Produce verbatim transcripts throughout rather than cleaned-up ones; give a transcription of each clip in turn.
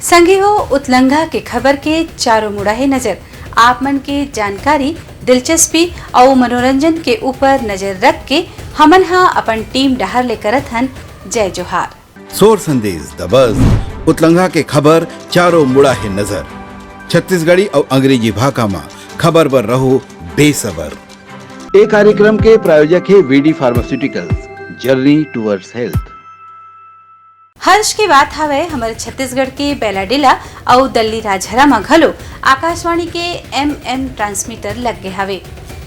संगी हो, उतलंघा के खबर के चारों मुड़ा हे नजर। आप मन के जानकारी, दिलचस्पी अउ मनोरंजन के ऊपर नजर रख के हमन ह अपन टीम डहार ले करत हन जय जोहार। सोर संदेश द बज, उतलंघा के खबर चारों मुड़ा हे नजर। छत्तीसगढ़ी अउ अंग्रेजी भाखा म खबर बर रहो बेसबर। ए कार्यक्रम के प्रायोजक हे VD pharmaceuticals, journey towards health. हर्ष के बात हवय हमर छत्तीसगढ़ के बैलाडिला अउ दल्ली राजहरा म घलो आकाशवाणी के एमएम ट्रांसमीटर लग गे हवे।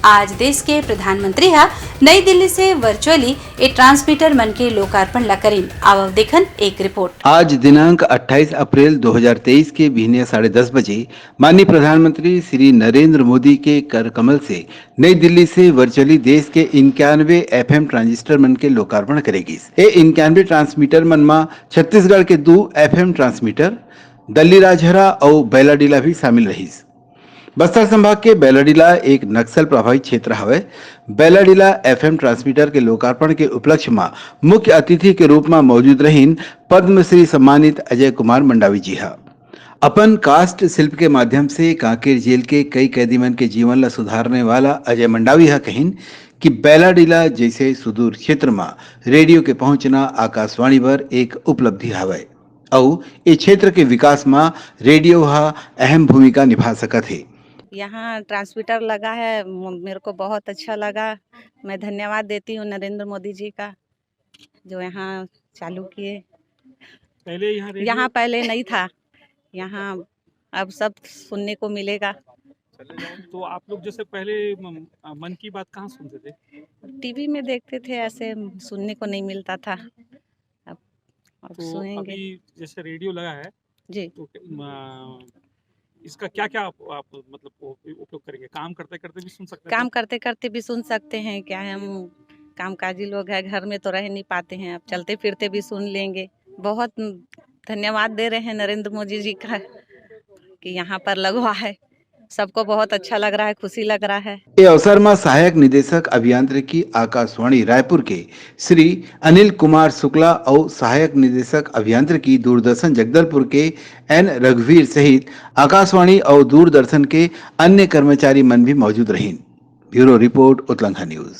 आज देश के प्रधानमंत्री ह नई दिल्ली से वर्चुअली ए ट्रांसमीटर मन के लोकार्पण ला करिन। आवव देखन एक रिपोर्ट। आज दिनांक अट्ठाईस अप्रैल दो हज़ार तेईस के बिहनिया साढ़े दस बजे माननीय प्रधानमंत्री श्री नरेंद्र मोदी के कर कमल से नई दिल्ली से वर्चुअली देश के इक्यानवे एफएम ट्रांजिस्टर मन के लोकार्पण करे गिस। ए इक्यानवे ट्रांसमीटर मन म छत्तीसगढ़ के दू एफएम ट्रांसमीटर, दल्ली राजहरा अउ बैलाडिला भी शामिल रहिस। बस्तर संभाग के बैलाडिला एक नक्सल प्रभावित क्षेत्र हवय। बैलाडिला एफएम ट्रांसमीटर के लोकार्पण के उपलक्ष्य म मुख्य अतिथि के रूप म मौजूद रहिन पद्मश्री सम्मानित अजय कुमार मंडावी जी ह। अपन काष्ठ शिल्प के माध्यम से कांकेर जेल के कई कैदी मन के जीवन ला सुधारने वाला अजय मंडावी ह कहिन कि बैलाडिला जैसे सुदूर क्षेत्र म रेडियो के पहुंचना आकाशवाणी बर एक उपलब्धि हवय अउ ए क्षेत्र के विकास म रेडियो ह अहम भूमिका निभा सकत हे। यहाँ ट्रांसमीटर लगा है, मु-, मेरे को बहुत अच्छा लगा। मैं धन्यवाद देती हूँ नरेंद्र मोदी जी का, जो यहाँ चालू किए। पहले यहाँ रेडियो यहाँ पहले नहीं था, यहाँ अब सब सुनने को मिलेगा। तो आप लोग जैसे पहले म-, मन की बात कहाँ सुनते थे? टीवी में देखते थे, ऐसे सुनने को नहीं मिलता था। अब, अब तो सुनेंगे। अभी जैसे रेडियो लगा है, जी। तो, अ, इसका क्या-क्या आप, आप मतलब उप-, उपयोग करेंगे? काम करते-करते भी सुन सकते हैं? काम करते-करते भी सुन सकते हैं। क्या है, हम कामकाजी लोग हैं, घर में तो रह नहीं पाते हैं, अब चलते-फिरते भी सुन लेंगे। बहुत धन्यवाद दे रहे हैं नरेंद्र मोदी जी का कि यहाँ पर लगवा है। सबको बहुत अच्छा लग रहा है, खुशी लग रहा है। ए अवसर म सहायक निदेशक अभियांत्रिकी आकाशवाणी रायपुर के श्री अनिल कुमार शुक्ला अउ सहायक निदेशक अभियांत्रिकी दूरदर्शन जगदलपुर के एन रघुवीर सहित आकाशवाणी अउ दूरदर्शन के अन्य कर्मचारी मन भी मौजूद रहिन। Bureau report, Utlangha news.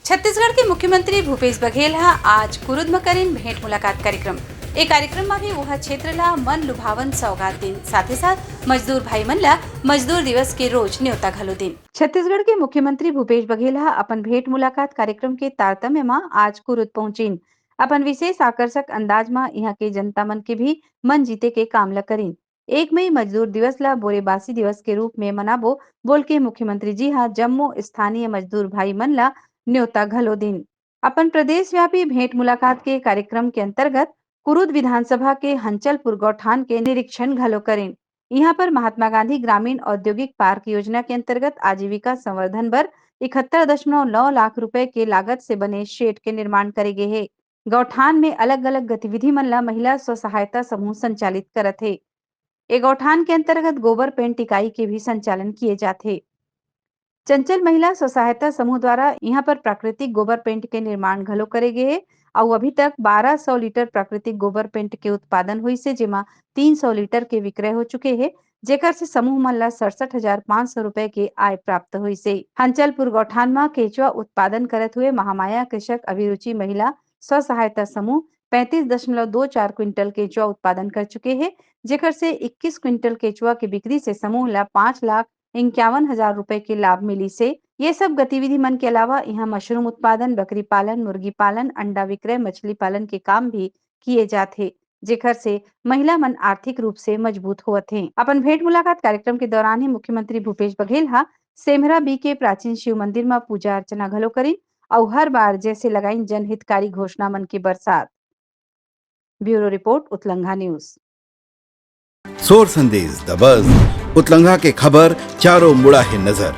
Chhattisgarh के मुख्यमंत्री भूपेश बघेल ह आज कुरुद म करिन भेंट मुलाकात कार्यक्रम। ए कार्यक्रम म भी ओह क्षेत्र ला मन लुभावन सौगात दिन, साथ ही साथ मजदूर भाई मन ला मजदूर दिवस के रोज न्योता घलो दिन। छत्तीसगढ़ के मुख्यमंत्री भूपेश बघेल ह अपन भेंट मुलाकात कार्यक्रम के तारतम्य म आज कुरुद पहुंचिन। अपन विशेष आकर्षक अंदाज म इहां के जनता मन के भी मन जीते के काम ल करिन। एक मई मजदूर दिवस ला बोरेबासी दिवस के रूप में मनाबो, बोल के मुख्यमंत्री जी हा जम्मो स्थानीय मजदूर भाई मन ला न्योता घलो दिन। अपन प्रदेशव्यापी भेंट मुलाकात के कार्यक्रम के अंतर्गत कुरुद विधानसभा के हंचलपुर गौठान के निरीक्षण घलो करें। इहां पर महात्मा गांधी ग्रामीण औद्योगिक पार्क योजना के अंतर्गत आजीविका संवर्धन बर इकहत्तर दशमलव नौ लाख रुपए के लागत से बने शेड के निर्माण करे गे हे। गौठान में अलग-अलग गतिविधि मन ला महिला स्व सहायता समूह संचालित करत हे। ए गौठान के अंतर्गत गोबर पेंट इकाई के भी संचालन किए जाथे। चंचल महिला स्व सहायता समूह द्वारा इहां पर प्राकृतिक गोबर पेंट के निर्माण घलो करे गे हे अउ अभी तक बारह सौ लीटर प्राकृतिक गोबर पेंट के उत्पादन होइस हे, जेमा तीन सौ लीटर के विक्रय हो चुके हे, जेकर से समूह मन ला सड़सठ हजार पाँच सौ रुपए के आय प्राप्त होइस हे। हंचलपुर गौठान म केचुआ उत्पादन करत हुए महामाया कृषक अभिरुचि महिला स्व सहायता समूह पैंतीस दशमलव दो चार क्विंटल केचुआ उत्पादन कर चुके हे, जेकर से इक्कीस क्विंटल केचुआ के बिक्री से समूह ला पाँच लाख इक्यावन हजार रुपए के लाभ मिलिस हे। ये सब गतिविधि मन के अलावा इहां मशरूम उत्पादन, बकरी पालन, मुर्गी पालन, अंडा विक्रय, मछली पालन के काम भी किए जात हे, जेकर से महिला मन आर्थिक रूप से मजबूत होवत हें। अपन भेंट मुलाकात कार्यक्रम के दौरान ही मुख्यमंत्री भूपेश बघेल ह सेमरा बी के प्राचीन शिव मंदिर म पूजा अर्चना घलो करिन अउ हर बार जैसे लगाइन जनहितकारी घोषणा मन के बरसात। Bureau report, Utlangha news. सोर संदेश द बज, उतलंघा के खबर चारों मुड़ा हे नजर।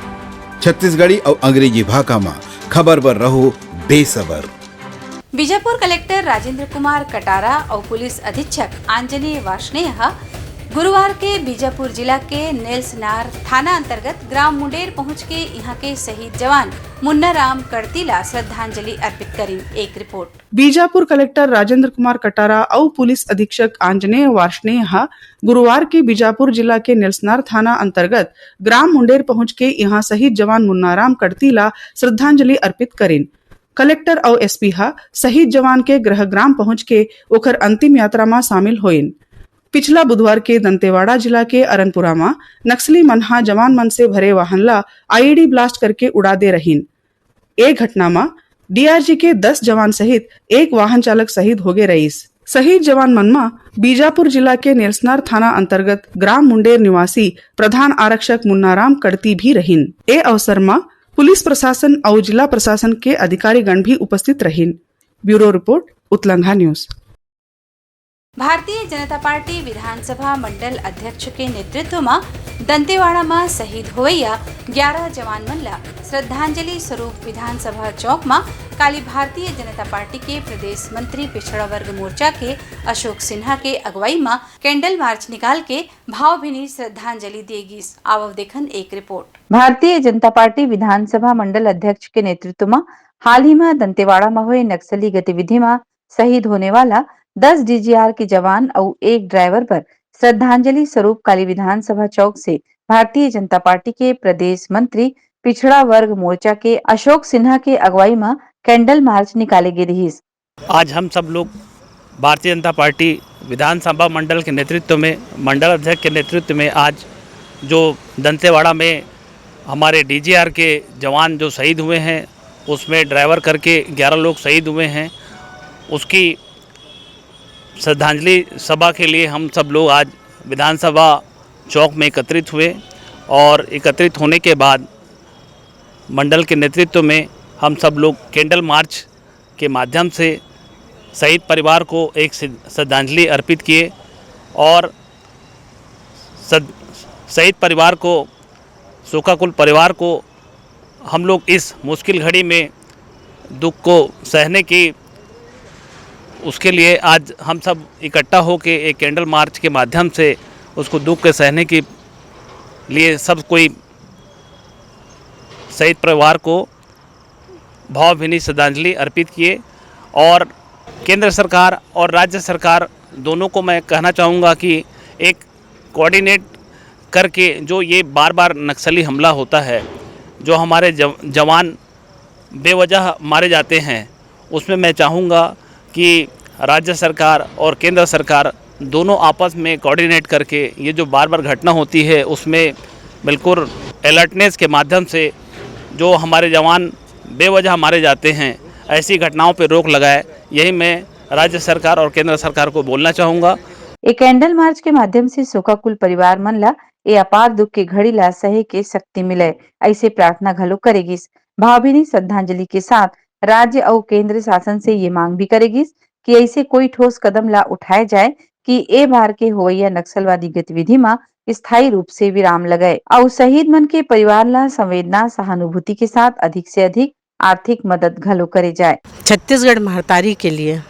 छत्तीसगढ़ी अउ अंग्रेजी भाखा म खबर बर रहो बेसबर। बीजापुर कलेक्टर राजेंद्र कुमार कटारा अउ पुलिस अधीक्षक आंजनेय वार्ष्णेय ह गुरुवार के बीजापुर जिला के नेल्सनार थाना अंतर्गत ग्राम मुंडेर पहुंच के इहां के शहीद जवान मुन्ना राम कड़ती ला श्रद्धांजलि अर्पित करिन। एक रिपोर्ट। बीजापुर कलेक्टर राजेंद्र कुमार कटारा अउ पुलिस अधीक्षक आंजनेय वार्ष्णेय ह गुरुवार के बीजापुर जिला के नेल्सनार थाना अंतर्गत ग्राम मुंडेर पहुंच के इहां शहीद जवान मुन्ना राम कड़ती ला श्रद्धांजलि अर्पित करिन। कलेक्टर अउ एसपी ह शहीद जवान के गृह ग्राम पहुंच के ओखर अंतिम यात्रा म शामिल होइन। पिछला बुधवार के दंतेवाड़ा जिला के अरनपुरा म नक्सली मन ह जवान मन से भरे वाहन ला आईईडी ब्लास्ट करके उड़ा दे रहिन। ए घटना म डीआरजी के दस जवान सहित एक वाहन चालक शहीद होगे रहिस। शहीद जवान मन म बीजापुर जिला के नेल्सनार थाना अंतर्गत ग्राम मुंडेर निवासी प्रधान आरक्षक मुन्नाराम कड़ती भी रहिन। ए अवसर म पुलिस प्रशासन अउ जिला प्रशासन के अधिकारीगण भी उपस्थित रहिन। Bureau report, Utlangha news. Bharatiya Janata party विधानसभा मंडल अध्यक्ष के नेतृत्व म दंतेवाड़ा म शहीद होवइया ग्यारह जवान मन ल श्रद्धांजलि स्वरूप विधानसभा चौक म काली भारतीय जनता पार्टी के प्रदेश मंत्री पिछड़ा वर्ग मोर्चा के अशोक सिन्हा के अगुवाई म कैंडल मार्च निकाल के भावभीनी श्रद्धांजलि दिए गिस। आवव देखन एक रिपोर्ट। भारतीय जनता पार्टी विधानसभा मंडल अध्यक्ष के नेतृत्व म हाल ही म दंतेवाड़ा म होए नक्सली गतिविधि म शहीद होने वाला दस डीजीआर के जवान अउ एक ड्राइवर बर श्रद्धांजलि स्वरूप काली विधानसभा चौक से भारतीय जनता पार्टी के प्रदेश मंत्री पिछड़ा वर्ग मोर्चा के अशोक सिन्हा के अगुवाई म कैंडल मार्च निकाले गे रिहिस। आज हम सब लोग भारतीय जनता पार्टी विधानसभा मंडल के नेतृत्व में, मंडल अध्यक्ष के नेतृत्व में आज जो दंतेवाड़ा में हमारे डीजीआर के जवान जो शहीद हुए हैं, उसमें ड्राइवर करके ग्यारह लोग शहीद हुए हैं, उसकी श्रद्धांजलि सभा के लिए हम सब लोग आज विधानसभा चौक में एकत्रित हुए और एकत्रित होने के बाद मंडल के नेतृत्व में हम सब लोग कैंडल मार्च के माध्यम से शहीद परिवार को एक श्रद्ध-, श्रद्धांजलि अर्पित किए और सद-, शहीद परिवार को, शोकाकुल परिवार को हम लोग इस मुश्किल घड़ी में दुख को सहने की, उसके लिए आज हम सब इकट्ठा होके एक कैंडल मार्च के माध्यम से उसको दुख के सहने के लिए सब कोई शहीद परिवार को भावभीनी श्रद्धांजलि अर्पित किए। और केंद्र सरकार और राज्य सरकार दोनों को मैं कहना चाहूँगा कि एक कोऑर्डिनेट करके जो ये बार-बार नक्सली हमला होता है, जो हमारे जव-, जवान बेवजह मारे जाते हैं, उसमें मैं चाहूँगा कि राज्य सरकार और केंद्र सरकार दोनों आपस में कोऑर्डिनेट करके ये जो बार-बार घटना होती है, उसमें बिल्कुल अलर्टनेस के माध्यम से जो हमारे जवान बेवजह मारे जाते हैं, ऐसी घटनाओं पर रोक लगाए। यही मैं राज्य सरकार और केंद्र सरकार को बोलना चाहूँगा। ए कैंडल मार्च के माध्यम से शोकाकुल परिवार मन ला ए अपार दुख के घड़ी ला सहे के शक्ति मिले, ऐसे प्रार्थना घलो करे गिस। भावभीनी श्रद्धांजलि के साथ राज्य अउ केंद्र शासन से ये मांग भी करे गिस कि ऐसे कोई ठोस कदम ला उठाए जाए कि ए बार के होवइया नक्सलवादी गतिविधि म स्थायी रूप से विराम लगे अउ शहीद मन के परिवार ला संवेदना, सहानुभूति के साथ अधिक से अधिक आर्थिक मदद घलो करे जाए। छत्तीसगढ़ महतारी के लिए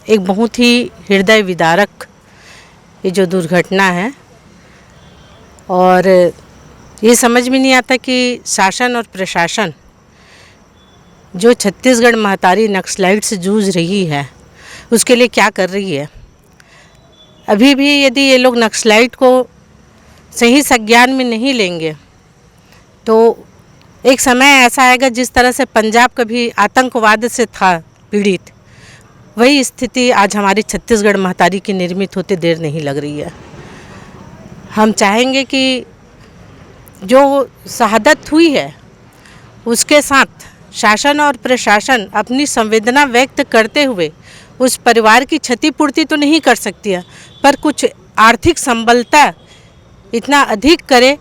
एक बहुत ही हृदय विदारक ये जो दुर्घटना है, और ये समझ में नहीं आता कि शासन और प्रशासन जो छत्तीसगढ़ महतारी नक्सलाइट से जूझ रही है, उसके लिए क्या कर रही है। अभी भी यदि ये लोग नक्सलाइट को सही संज्ञान में नहीं लेंगे, तो एक समय ऐसा आएगा, जिस तरह से पंजाब कभी आतंकवाद से था पीड़ित, वही स्थिति आज हमारी छत्तीसगढ़ महतारी की निर्मित होते देर नहीं लग रही है। हम चाहेंगे कि जो शहादत हुई है, उसके साथ शासन और प्रशासन अपनी संवेदना व्यक्त करते हुए उस परिवार की क्षतिपूर्ति तो नहीं कर सकती है, पर कुछ आर्थिक संबलता इतना अधिक करे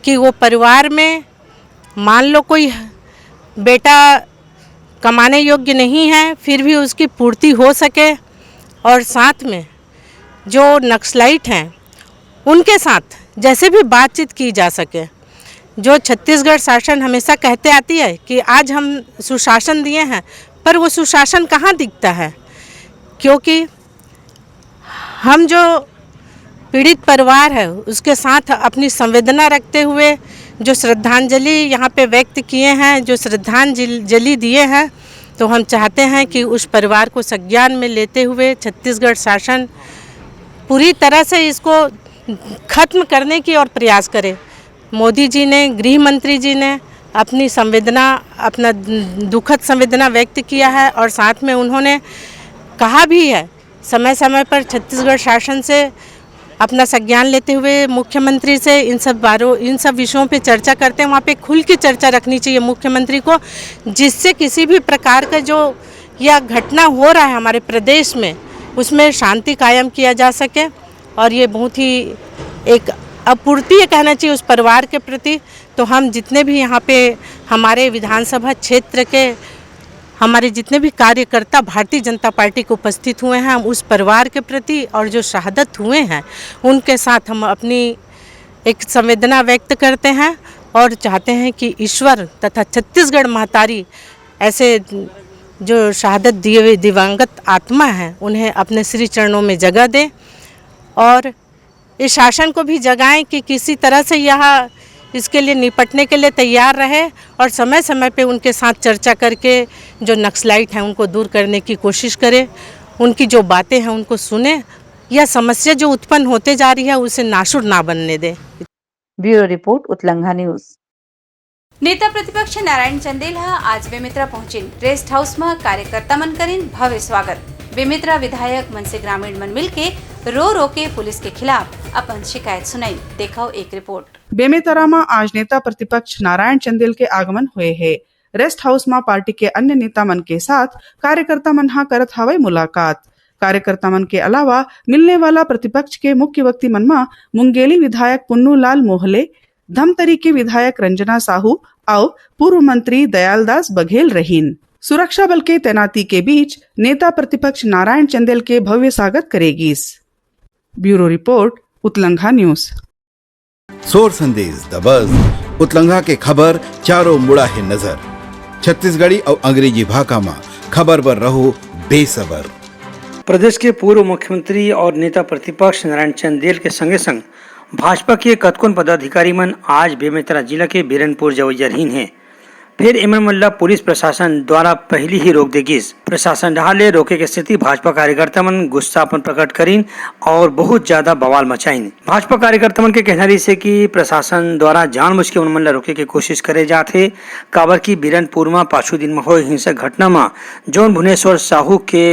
कि वो परिवार में, मान लो, कोई बेटा कमाने योग्य नहीं है, फिर भी उसकी पूर्ति हो सके, और साथ में जो नक्सलाइट हैं, उनके साथ जैसे भी बातचीत की जा सके। जो छत्तीसगढ़ शासन हमेशा कहते आती है कि आज हम सुशासन दिए हैं, पर वो सुशासन कहाँ दिखता है? क्योंकि हम जो पीड़ित परिवार है, उसके साथ अपनी संवेदना रखते हुए जो श्रद्धांजलि यहाँ पे व्यक्त किए हैं, जो श्रद्धांजलि दिए हैं, तो हम चाहते हैं कि उस परिवार को संज्ञान में लेते हुए छत्तीसगढ़ शासन पूरी तरह से इसको खत्म करने की और प्रयास करे। मोदी जी ने, गृह मंत्री जी ने अपनी संवेदना, अपना दुखद संवेदना व्यक्त किया है और साथ में उन्होंने कहा भी है समय समय पर छत्तीसगढ़ शासन से अपना संज्ञान लेते हुए मुख्यमंत्री से इन सब बारों, इन सब विषयों पे चर्चा करते हैं। वहाँ पे खुल के चर्चा रखनी चाहिए मुख्यमंत्री को, जिससे किसी भी प्रकार का जो यह घटना हो रहा है हमारे प्रदेश में, उसमें शांति कायम किया जा सके। और ये बहुत ही एक अपूर्ति है कहना चाहिए उस परिवार के प्रति। तो हम जितने भी यहाँ पे हमारे विधानसभा क्षेत्र के हमारे जितने भी कार्यकर्ता भारतीय जनता पार्टी के उपस्थित हुए हैं, हम उस परिवार के प्रति और जो शहादत हुए हैं उनके साथ हम अपनी एक संवेदना व्यक्त करते हैं और चाहते हैं कि ईश्वर तथा छत्तीसगढ़ महतारी ऐसे जो शहादत दिए हुए दिवंगत आत्मा हैं उन्हें अपने श्री चरणों में जगह दें और इस शासन को भी जगाएं कि किसी तरह से यह इसके लिए निपटने के लिए तैयार रहे और समय समय पे उनके साथ चर्चा करके जो नक्सलाइट हैं उनको दूर करने की कोशिश करें, उनकी जो बातें हैं उनको सुने। यह समस्या जो उत्पन्न होते जा रही है उसे नासुर ना बनने दें। Bureau report, Utlangha news. नेता प्रतिपक्ष नारायण चंदेल ह आज बेमेतरा पहुंचिन। रेस्ट हाउस म कार्यकर्ता मन करिन भव्य स्वागत। बेमेतरा विधायक मन से ग्रामीण मन मिलके रो रो के पुलिस के खिलाफ अपन शिकायत सुनाई। देखव एक रिपोर्ट। बेमेतरा म आज नेता प्रतिपक्ष नारायण चंदेल के आगमन हुए हे। रेस्ट हाउस म पार्टी के अन्य नेता मन के साथ कार्यकर्ता मन ह करत हवय मुलाकात। कार्यकर्ता मन के अलावा मिलने वाला प्रतिपक्ष के मुख्य व्यक्ति मन म मुंगेली विधायक पुन्नू लाल मोहले, धमतरी के विधायक रंजना साहू अउ पूर्व मंत्री दयालदास बघेल रहिन। सुरक्षा बल के तैनाती के बीच नेता प्रतिपक्ष नारायण चंदेल के भव्य स्वागत करे गिस। Bureau report, Utlangha news. सोर संदेश दबस, उतलंघा के खबर चारों मुड़ा हे नजर। छत्तीसगढ़ी अउ अंग्रेजी भाखा म खबर बर रहो बेसबर। प्रदेश के पूर्व मुख्यमंत्री और नेता प्रतिपक्ष नारायण चंदेल के संगे संग भाजपा के कतकोन पदाधिकारी मन आज बेमेतरा जिला के बीरनपुर जवैया रहिन हे। फेर एमन मन ला पुलिस प्रशासन द्वारा पहिली ही रोक दे गिस। प्रशासन डहार ले रोके के सेती भाजपा कार्यकर्ता मन गुस्सा अपन प्रकट करिन और बहुत ज्यादा बवाल मचाइन। भाजपा कार्यकर्ता मन के कहना रहिस हे कि प्रशासन द्वारा जानबूझ के उन मन ला रोके के कोशिश करे जात हे, काबर कि बीरनपुर म पाछू दिन म होए हिंसक घटना म जौन भुवनेश्वर साहू के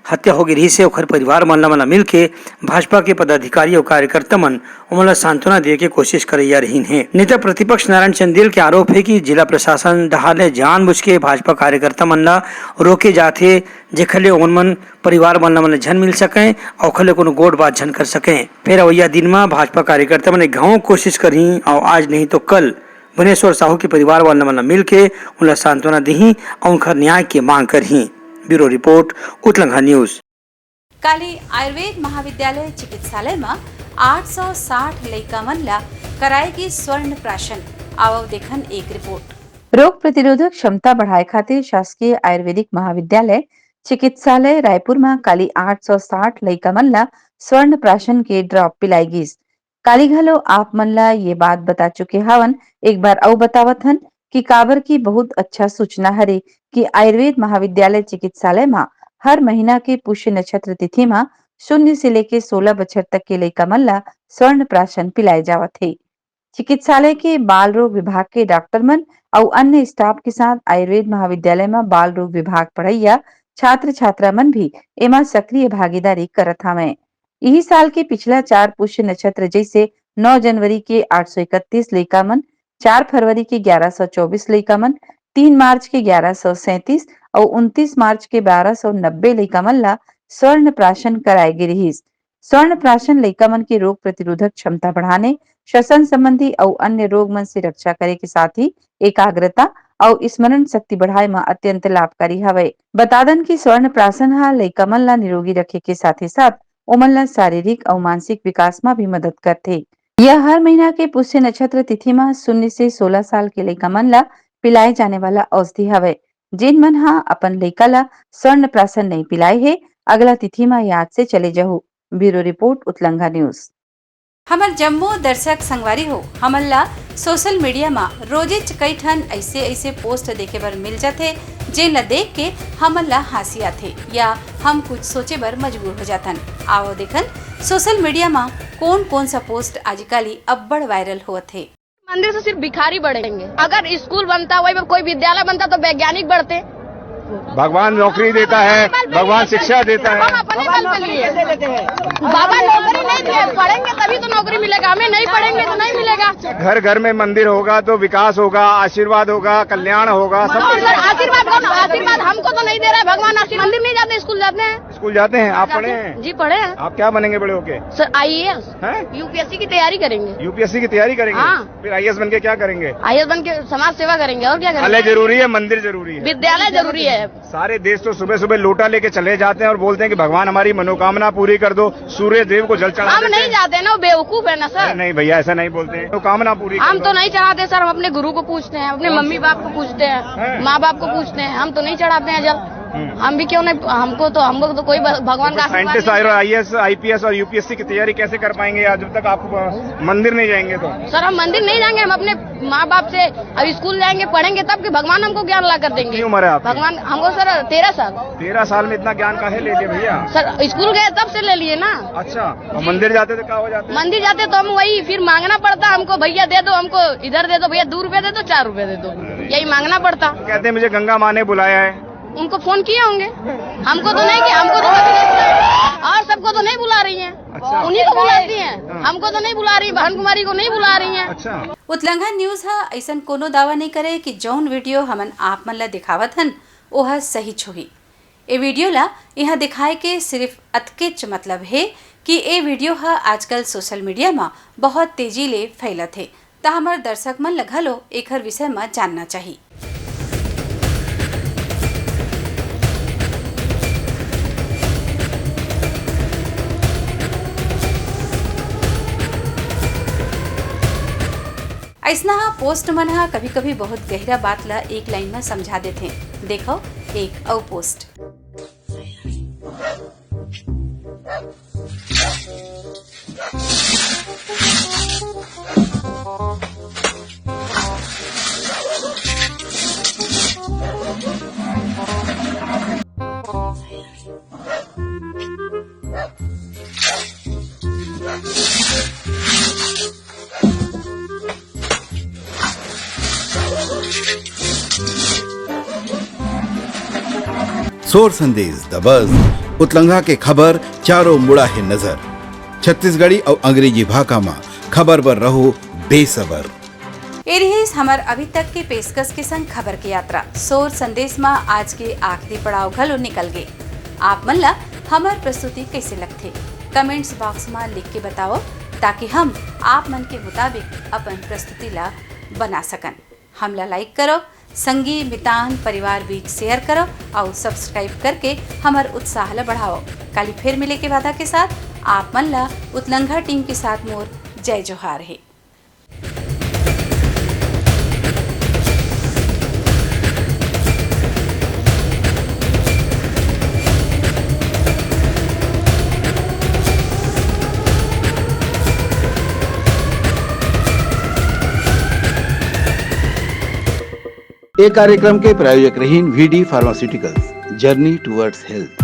हत्या होगे रहिस हे, ओखर परिवार मन ला, मन ला मिलके भाजपा के पदाधिकारी अउ कार्यकर्ता मन ओमन ला सांत्वना दिए के कोशिश करइया रहिन हे। नेता प्रतिपक्ष नारायण चंदेल के आरोप हे कि जिला प्रशासन डहार ले जानबूझ के भाजपा कार्यकर्ता मन ला रोके जात हे, जेखर ले ओमन मन परिवार मन ला, मन ला झन मिल सकें अउ ओखर ले कोनो गोठ बात झन कर सकें। फेर अवइया दिन म भाजपा कार्यकर्ता मन एक घाव कोशिश करही अउ आज नहीं तो कल भुवनेश्वर साहू के परिवार वाला मन ला मिलके उनला सांत्वना दिही अउ उनकर न्याय के मांग करही। Bureau report, Utlangha news. Kali Ayurveda महाविद्यालय चिकित्सालय म आठ सौ साठ लइका मन ला कराए गिस स्वर्ण प्राशन। आवव देखन एक रिपोर्ट। रोग प्रतिरोधक क्षमता बढ़ाए खातिर शासकीय आयुर्वेदिक महाविद्यालय चिकित्सालय रायपुर म काली आठ सौ साठ लइका मन ला स्वर्ण प्राशन के ड्रॉप पिलाए गिस। काली घलो आप मन ला ये बात बता चुके हावन, एक बार अउ बतावत हन कि काबर की बहुत अच्छा सूचना हरे कि आयुर्वेद महाविद्यालय चिकित्सालय म हर महीना के पुष्य नक्षत्र तिथि म शून्य से लेके सोलह बछर तक के लइका मन ला स्वर्ण प्राशन पिलाए जावत हे। चिकित्सालय के बाल रोग विभाग के डॉक्टर मन अउ अन्य स्टाफ के साथ आयुर्वेद महाविद्यालय म बाल रोग विभाग पढ़इया छात्र छात्रा मन भी एमा सक्रिय भागीदारी करत हावयं। इही साल के पिछला चार पुष्य नक्षत्र जइसे नौ जनवरी के आठ सौ इकतीस लइका मन, चार फरवरी के ग्यारह सौ चौबीस लइका मन, तीन मार्च के ग्यारह सौ सैंतीस अउ उनतीस मार्च के बारह सौ नब्बे लइका मन ला स्वर्ण प्राशन कराए गे रिहिस। स्वर्ण प्राशन लइका मन के रोग प्रतिरोधक क्षमता बढ़ाने, श्वसन संबंधी अउ अन्य रोग मन से रक्षा करे के साथ ही एकाग्रता अउ स्मरण शक्ति बढ़ाए म अत्यंत लाभकारी हवय। बता दन कि स्वर्ण प्राशन ह लइका मन ला निरोगी रखे के साथ ही साथ ओमन ला शारीरिक अउ मानसिक विकास म भी मदद करथे। यह हर महीना के पुष्य नक्षत्र तिथि म शून्य से सोलह साल के लइका मन ला पिलाए जाने वाला औषधि हवय। जेन मन ह अपन लइका ला स्वर्ण प्राशन नइ पिलाए हे, अगला तिथि म याद से चले जहू। Bureau report, Utlangha news. हमर जम्मो दर्शक संगवारी हो, हमन ला सोशल मीडिया म रोजेच कई ठन ऐसे ऐसे पोस्ट देखे बर मिल जाथे, जेन ला देख के हमन ला हंसी आथे या हम कुछ सोचे बर मजबूर हो जाथन। आओ देखन सोशल मीडिया म कौन कौन सा पोस्ट आजकल ही अब्बड़ वायरल होत हे। मंदिर से सिर्फ भिखारी बढ़ेंगे। अगर स्कूल बनता, वही पर कोई विद्यालय बनता तो वैज्ञानिक बढ़ते। भगवान नौकरी देता है, भगवान शिक्षा देता है। हम अपने बल पे लिए। बाबा नौकरी नहीं दिए, पढ़ेंगे तभी तो नौकरी मिलेगा, हमें नहीं पढ़ेंगे तो नहीं मिलेगा। घर घर में मंदिर होगा तो विकास होगा, आशीर्वाद होगा, कल्याण होगा, सब। कौन सर आशीर्वाद? कौन आशीर्वाद? हमको तो नहीं दे रहा है भगवान आशीर्वाद। मंदिर नहीं जाते, स्कूल जाते हैं। स्कूल जाते हैं। आप पढ़े हैं? जी पढ़े हैं। आप क्या बनेंगे बड़े होके? Sir IAS. हैं? यूपीएससी की तैयारी करेंगे। यूपीएससी की तैयारी करेंगे? हाँ। फिर आईएएस बन के क्या करेंगे? आईएएस बन के समाज सेवा करेंगे और क्या करेंगे? विद्यालय जरूरी है, मंदिर जरूरी है? विद्यालय जरूरी है। सारे देश तो सुबह सुबह लोटा लेके चले जाते हैं और बोलते हैं कि भगवान हमारी मनोकामना पूरी कर दो, सूर्य देव को जल चढ़ा हम देते नहीं हैं। जाते ना, वो बेवकूफ है ना सर। अरे नहीं भैया, ऐसा नहीं बोलते हैं, मनोकामना पूरी कर हम दो। तो नहीं चढ़ाते सर, हम अपने गुरु को पूछते हैं, अपने मम्मी बाप को पूछते हैं, हैं? माँ बाप को पूछते हैं, हम तो नहीं चढ़ाते हैं जल। हम्म। हम भी क्यों नहीं, हमको तो, हम लोग तो कोई भ-, भगवान का आशीर्वाद साइंटिस्ट नहीं। आईएएस, आईपीएस और यूपीएससी की तैयारी कैसे कर पाएंगे यार, जब तक आप अ, मंदिर नहीं जाएंगे तो? सर हम मंदिर नहीं जाएंगे, हम अपने माँ बाप से अब स्कूल जाएंगे, पढ़ेंगे तब कि भगवान हमको ज्ञान ला कर देंगे। कितनी उम्र है आपकी? भगवान हमको सर तेरह साल। तेरह साल में इतना ज्ञान काहे ले लिया भैया? सर स्कूल गए तब से ले लिए ना। अच्छा, और मंदिर जाते तो क्या हो जाते? मंदिर जाते तो हम वही फिर मांगना पड़ता हमको, भैया दे दो हमको, इधर दे दो भैया, दो रुपए दे दो, चार रुपए दे दो, यही मांगना पड़ता। कहते हैं मुझे गंगा माँ ने बुलाया है। उनको फोन किए होंगे, हमको तो नहीं किया, हमको तो कभी नहीं बुलाया। और सबको तो नहीं बुला रही हैं, अच्छा। उन्हीं को बुलाती हैं, हाँ। हमको तो नहीं बुला रही, बहन कुमारी को नहीं बुला रही हैं। अच्छा। उतलंघा न्यूज ह ऐसन कोनो दावा नहीं करे कि जौन वीडियो हमन आप मन ला दिखावत हन, ओह सहीच होही। ए वीडियो ला इहाँ दिखाए के सिर्फ अतकेच मतलब हे कि ए वीडियो ह आजकल सोशल मीडिया म बहुत तेजी ले फैलत हे, त हमर दर्शक मन ल घलो एखर विषय म जानना चाही। अइसना ह पोस्ट मन ह कभी-कभी बहुत गहिरा बात ल एक लाइन म समझा देथे। देखव एक अउ पोस्ट। सोर संदेश, द बज, उतलंघा के खबर चारों मुड़ा हे नजर। छत्तीसगढ़ी अउ अंग्रेजी भाखा म खबर बर रहो बेसबर। ए रिहिस हमर अभी तक के पेशकश के संग खबर के यात्रा। सोर संदेश म आज के आखिरी पड़ाव घलो निकल गे। आप मन ला हमर प्रस्तुति कइसे लगथे, कमेंट्स बॉक्स म लिख के बताओ, ताकि हम आप मन के मुताबिक अपन प्रस्तुति ला बना सकन। हमला लाइक करो, संगी, मितान, परिवार बीच शेयर करो अउ सब्सक्राइब करके हमर उत्साह ला बढ़ाओ। काली फिर मिले के वादा के साथ आप मन ला उतलंघा टीम के साथ मोर जय जोहार हे। ए कार्यक्रम के प्रायोजक रहिन VD pharmaceuticals, journey towards health.